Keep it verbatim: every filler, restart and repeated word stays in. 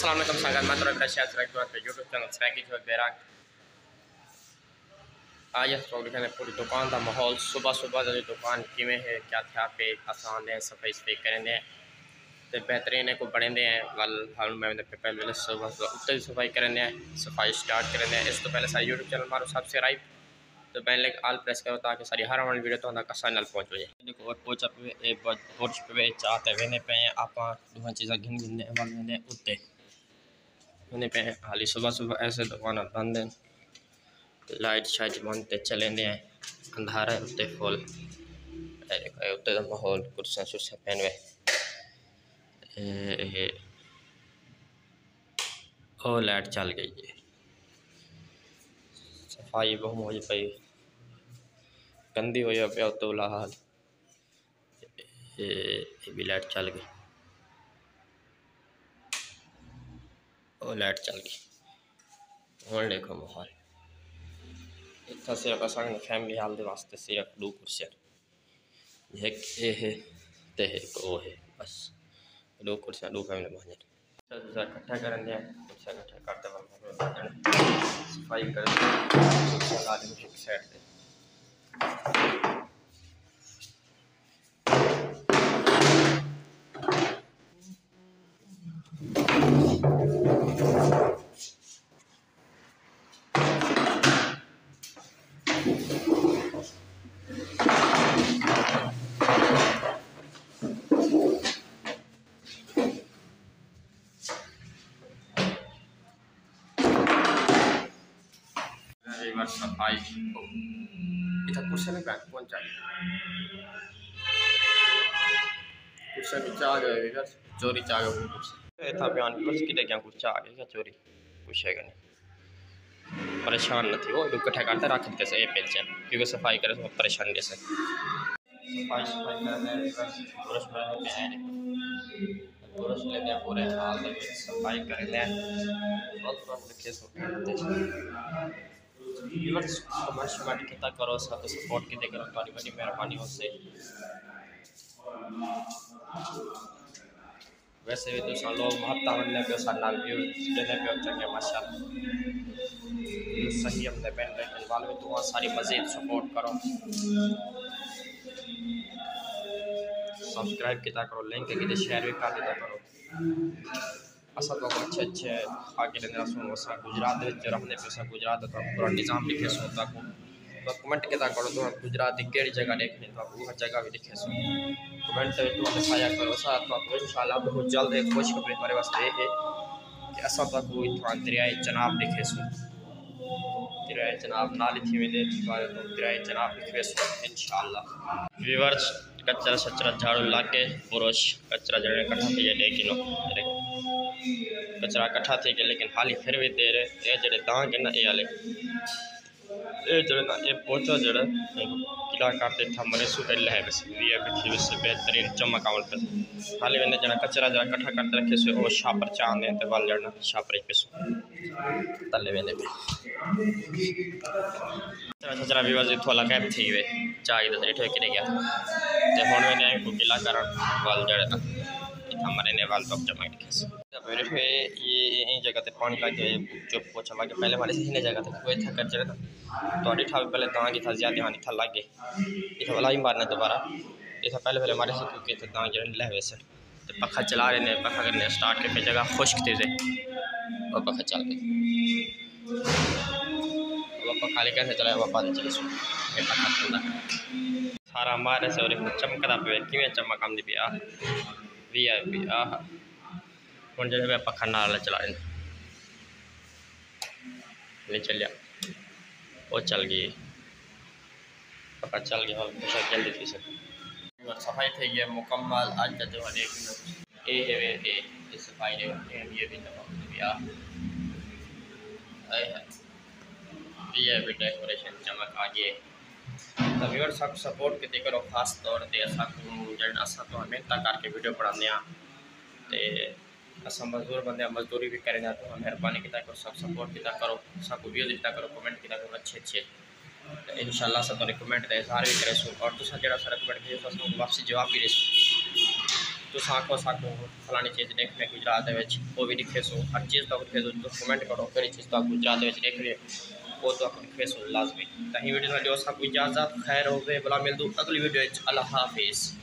السلام علیکم سنگت، میں تہاݙا شاہد سرائیکی تے یوٹیوب چینل سرائیکی جھوک بیرنگ۔ آج اس وقت ݙکھاندے پوری دکان دا ماحول، صبح صبح دا جو دکان کیویں ہے، کیا تھیا پئے، اساں آندے ہیں صفائی صفائی کریندے ہیں تے بہترین ہے کو بݨیندے ہیں۔ ول ہݨ میں ویندے پئے پہلے ویلے صبح صبح اتے دی صفائی کریندے ہیں، صفائی سٹارٹ کریندے ہیں۔ اس توں پہلے ساݙا یوٹیوب چینل مارو سبسکرائب تے بیل آئیکن آل پریس کرو تاکہ ساݙی ہر آوݨ ویڈیو تہاݙے تک آسانی نال پہنچ ونڄے۔ ݙیکھو اور پہنچا پئے، اے ب-، برش پئے، چاہ تے ویندے پئے ہیں، آپاں ݙوہاں چیزاں گھن گھندے ہیں، ول ویندے ہیں اتے۔ ویندے پئے ہیں، حالی صبح صبح ایسے دکاناں بند ہیں۔ لائٹ شائٹ بند تے چلیندے ہیں، اندھارا ہے اتے فل۔ اے ݙیکھو، اے اتے دا ماحول، کرسیاں شرسیاں پئین وے۔ اے، اے، او لائٹ چل ڳئی ہے۔ صفائی بہوں ہوئی پئی، گندی ہوئی پئی اتوں بلا حال۔ اے، اے بھی لائٹ چل ڳئی۔ او لائٹ چل ڳئی۔ ہݨ ݙیکھو ماحول۔ اتھاں صرف اساں دی فیملی ہال دے واسطے صرف ݙو کرسیاں۔ ہک اے ہے تے ہک او ہے۔ بس ݙو کرسیاں، ݙو فیملی بݨ ڳئین۔ ذرا اکٹھا کرن دے، اکٹھا کر تے بعد صفائی کرن دے، لا دے ہک سائیڈ تے۔ صفائی۔ اتھاں کرسی نہیں پہن پہنچا۔ کرسی بھی چاہ گئے، چوری چاہ گئے کرسی۔ اتھاں بیان بس کدے کیا کچھ چاہ گئے کیا چوری؟ کچھ ہے کہ نہیں؟ پریشان نہ تھی، وہ کٹھا کرتے رکھ دیتے سے، اے پنچن، کیونکہ صفائی کرے تو پریشان دے سے۔ صفائی، صفائی کرنے، برش، برش کرنے پہ آئے نے۔ برش لیندے پورے حال دے وچ صفائی کریندے۔ بہت بہت لکھے سو۔ ویورز، کمنٹ شمنٹ کیتا کرو، ساتھ سپورٹ کیتے کرو، تہاݙی وݙی مہربانی ہوسی۔ ویسے بھی تساں لوگ محبتاں ونڈدے پیو، ساݙے نال ویوز ݙیندے پیو، چنڳے ماشاءاللہ۔ ویوز صحیح آندے پئین، لیکن ول وی تساں ساݙی مزید سپورٹ کرو۔ سبسکرائب کیتا کرو، لنک کیتے شیئر وی کر ݙتا کرو۔ اساں تہاکوں اچھے اچھے آگے ݙیندے رہسوں۔ اساں گجرات دے وچ رہندے پیوں، اساں گجرات دا تہاکوں پورا نظام ݙکھیسوں۔ تہاکوں تہاکوں کمنٹ کیتا کرو، تہاکوں گجرات دی کیڑھی جگہ ݙیکھݨی، تہاکوں اوہا جگہ وی ݙکھیسوں۔ کمنٹ دے وچ تہاکوں ݙسایا کرو۔ اساں تہاکوں انشاءاللہ بہت جلد ہک خوشخبری تہاݙے واسطے ہے کہ اساں تہاکوں اتھاں دریائے چناب ݙکھیسوں۔ دریائے چناب نال ہی تھی ویندے، تہاکوں دریائے چناب ݙکھیسوں انشاءاللہ۔ ویورز، کچرا شچرا جھاڑو لا کے، برش، کچرا جیڑھا کٹھا تھی ڳیا، ݙیکھ گھنو۔ کچرا کٹھا تھی ڳیا، لیکن حالی پھر وی دیر ہے۔ اے جیڑھے دانگ ہن نا، اے والے، اے جیڑھے نا، اے پوچا جیڑھا، اے گلا کر تے تھا مرے سو، اے لہہ ویسے، وی آئی پی تھی ویسے، بہترین چمک آوݨ پئے۔ حالی ویندے جیڑھا کچرا جیڑھا کٹھا کر تے رکھے سو، او شاپر چا آندے تے ول جیڑھا شاپر اچ پیسوں تلے ویندے پئے۔ ترا سچرا ویورز اتھوں والا غائب تھی وے، چا کے تے ݙٹھے کݙے ڳیا۔ تے ہݨ ویندے ہیں کوئی گلا کرݨ ول جیڑھے نا، اتھاں مرے نے ول تک چمک ݙکھیسوں۔ تے ݙٹھے اے، اے، ایں جگہ تے پاݨی لڳ ڳئے، چپ پوچھا لڳ ڳئے۔ پہلے والے صحیح نے جگہ تے کوئی اتھاں کر جیڑھے نا، تہاݙے ݙٹھا وے پہلے دانگ اتھاں زیادہ ہن، اتھاں لڳ ڳئے۔ اتھاں ولا ہی مارنا دوبارہ۔ اتھاں پہلے پہلے مارے سے کیونکہ اتھاں دانگ جیڑھے لہہ ویسن۔ تے پکھا چلا رہے نے، پکھا کرنے سٹارٹ کر کے جگہ خشک تھی سے۔ وہ پکھا چل گئے۔ وہ پکھا لے کیسے چلائے، وہ بند چلے سو۔ یہ پکھا ٹھنڈا۔ سارا مارے سے اور ایک چمکدا پئے، کیویں چمک آندی پئی آ۔ وی آئی پی، آہا۔ ہݨ جیڑھے میں پکھا نال چلا رہے نے۔ نہیں چلیا۔ او چل ڳئی۔ پکا چل ڳئی، ہݨ خوشک جلدی تھی سڳے۔ صفائی تھی ڳئی مکمل۔ اڄ دا جو ہے، اے ہے وے، اے، اے صفائی دے، اے وی، اے وی تمام تھی ڳیا۔ اے ہے۔ اے ہے وی ڈیکوریشن چمک آ ڳئی۔ تاں ویور ساکوں سپورٹ کیتے کرو، خاص طور تے اساکوں جیڑھے اساں تہاں محنتاں کر کے ویڈیو بݨاندے ہاں۔ تے اساں مزدور بندے آں، مزدوری وی کریندے آں، تہاں مہربانی کیتا کرو، سب سپورٹ کیتا کرو، ساکوں ویوز ݙتا کرو، کمنٹ کیتا کرو اچھے اچھے۔ تے انشاءاللہ اساں تہاݙے کمنٹ دا اظہار وی کریسوں، اور تساں جیڑھا سارا کمنٹ بھیجو، اساں واپسی جواب وی ݙیسوں۔ تساں آکھو ساکوں فلانی چیز ݙیکھݨے گجرات دے وچ، او وی ݙکھیسوں۔ ہر چیز تہاکوں ݙکھیسوں، تساں کمنٹ کرو کیڑھی چیز تہاکوں گجرات دے وچ ݙیکھݨی ہے، او تہاکوں ݙکھیسوں لازمی۔ تاں ہی ویڈیو نال ݙیو ساکوں اجازت، خیر ہووے، بلا ملدوں اڳلی ویڈیو وچ۔ اللہ حافظ۔